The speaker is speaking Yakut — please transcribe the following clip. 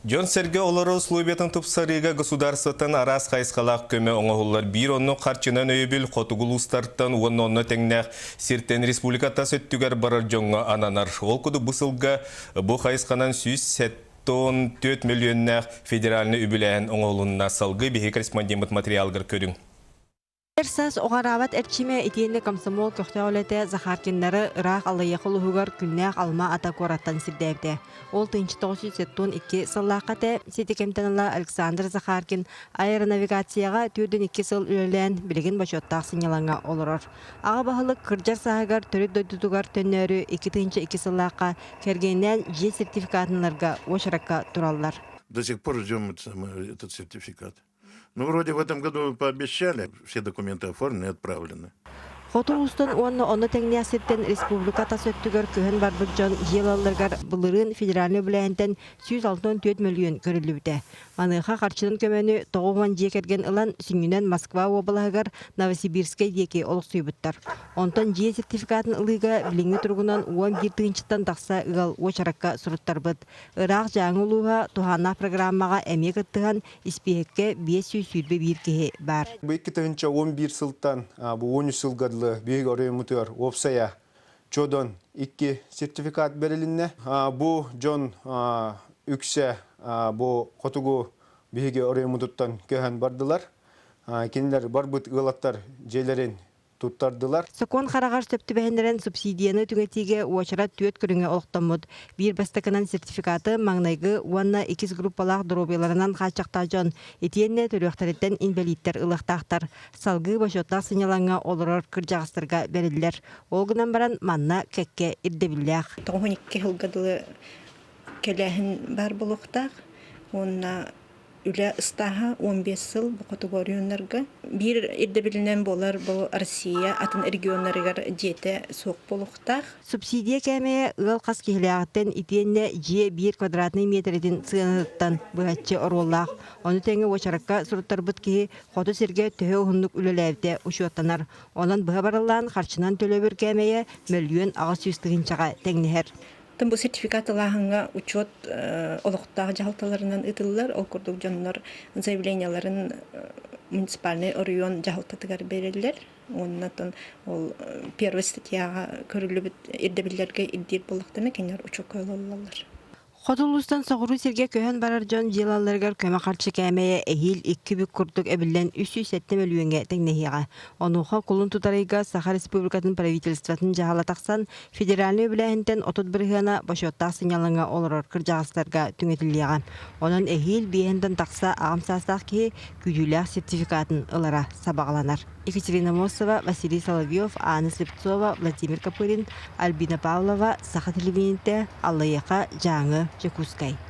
Дьон-сэргэ олорор условиятын тупсарыыга государствоттан араас хайысхалаах көмө оҥоһуллар. Биир оннук харчынан өйөбүл хотугу улуустартан уонна онно тэҥнээх сиртэн республика тас өттүгэр барар дьоҥҥо ананар. Ол курдук бу сылга бу хайысханан 174 мөлүйүөннээх федеральнай үбүлээһин оҥоһулунна. Салгыы биһиги корреспондеммыт материалыгар көрүҥ. Эр саас уҕараабат эрчимэ итиэннэ комсомол көхтөөх үлэтэ Захаркиннары ыраах Аллайыаха улууһугар күннээх Алма-Ата куораттан сирдээбитэ. Ол 1972 сыллаахха этэ сити кэмтэн ыла Александр Захаркин аэронавигацияҕа 42 сыл үлэлээн, билигин бочуоттаах сынньалаҥҥа олорор. Аҕа баһылык кырдьар сааһыгар төрүт дойдутугар төннөөрү 2002 сыллаахха кэргэнинээн дьиэ сертификатын ыларга уочаракка тураллар. До сих пор ждем этот сертификат. Ну, вроде в этом году пообещали, все документы оформлены и отправлены. Хоту улуустан уонна онно тэҥнээх сиртэн республика тас өттүгэр көһөн барбыт дьон дьиэ былырыын федеральнай үбүлээһинтэн 164 мөлүйүөн көрүллүбүтэ. Маныаха харчынан көмөнү 90 дьиэ кэргэн ылан, сүнньүнэн Москва уобалаһыгар Новосибирскай диэки олохсуйбуттар. Онтон дьиэ сертификатын ылыыга билиҥҥи туругунан 11 тыһыынчаттан тахса ыал уочаракка суруттарбыт. Ыраах Дьааҥы улууһа туһааннаах программаҕа эмиэ кыттыһан Испииһэккэ 521 киһи баар. Бу 2011 сылтан бу 13 сылга дылы биһиги оройуоммутугар уопсайа чодон икки сертификат бэрилиннэ. Бу дьон үксэ бу хотугу биһиги оройуоммутуттан көһөн бардылар. Кинилэр барбыт ыалаттар дьиэлэрин туттардылар. Сокуон хараҕар сөп түбэһиннэрэн субсидияны түҥэтиигэ уочарат түөрт көрүҥэ олохтоммут. Биир бастакынан сертификаты маҥнайгы уонна иккис группалаах доруобуйаларынан хааччахтаах дьон итиэннэ төрүөхтэриттэн инбэлииттэр ылыахтаахтар. Салгыы бочуоттаах сынньалаҥҥа олорор кырдьаҕастарга бэриллэр. Ол гынан баран манна кэккэ ирдэбиллээх. 92 сылга дылы кэлээһин баар буолуохтаах уонна Үлэ ыстааһа 15 сыл бу хотугу оройуоннарга. Биир ирдэбилинэн буолар бу Россия атын регионнарыгар дьиэтэ суох буолуохтаах. Субсидия кээмэйэ ыал хас киһилээҕиттэн итиэннэ дьиэ биир квадратнай миэтэрэтин сыанатыттан быһаччы оруоллаах. Ону тэҥэ уочаракка суруттарбыт киһи хоту сиргэ төһө уһуннук үлэлээбитэ учуоттанар. Онон быһа барыллаан харчынан төлөбүр кээмэйэ 1 800 000-ҕа тэҥнэһэр. Бу сертификат ылааһыҥҥа учет олохтоох дьаһалталарынан ыытыллар. Ол курдук дьоннор заявлениеларын муниципальнай оройуон дьаһалтатыгар биэрэллэр. Уонна ол первой статьяҕа көрүллүбүт ирдэбиллэргэ ирдиир буоллахтарына кинилэр учуокка ылыллаллар. Хоту улуустан соҕуруу сиргэ көһөн барар дьон дьыалаларыгар көмө харчы кээмэйэ эһиил икки бүк курдук эбиллэн 307 мөлүйүөҥҥэ тэҥнэһиэҕэ. Онуоха кулун тутар ыйга Саха Республикатын правительствотын дьаһала тахсан, Федеральнай үбүлээһинтэн 30 бырыһыана бочуоттаах сынньалаҥҥа олорор кырдьаҕастарга түҥэтиллиэҕэ. Онон эһиил биэһинтэн тахса аҕам саастаах киһи күүтүүлээх сертификатын ылара сабаҕаланар. Екатерина Мосова, Василий Соловьев, Анна Слепцова, Владимир Копырин, Альбина Павлова, Саха телевидениетэ, Аллайыаха, Дьааҥы, Дьокуускай.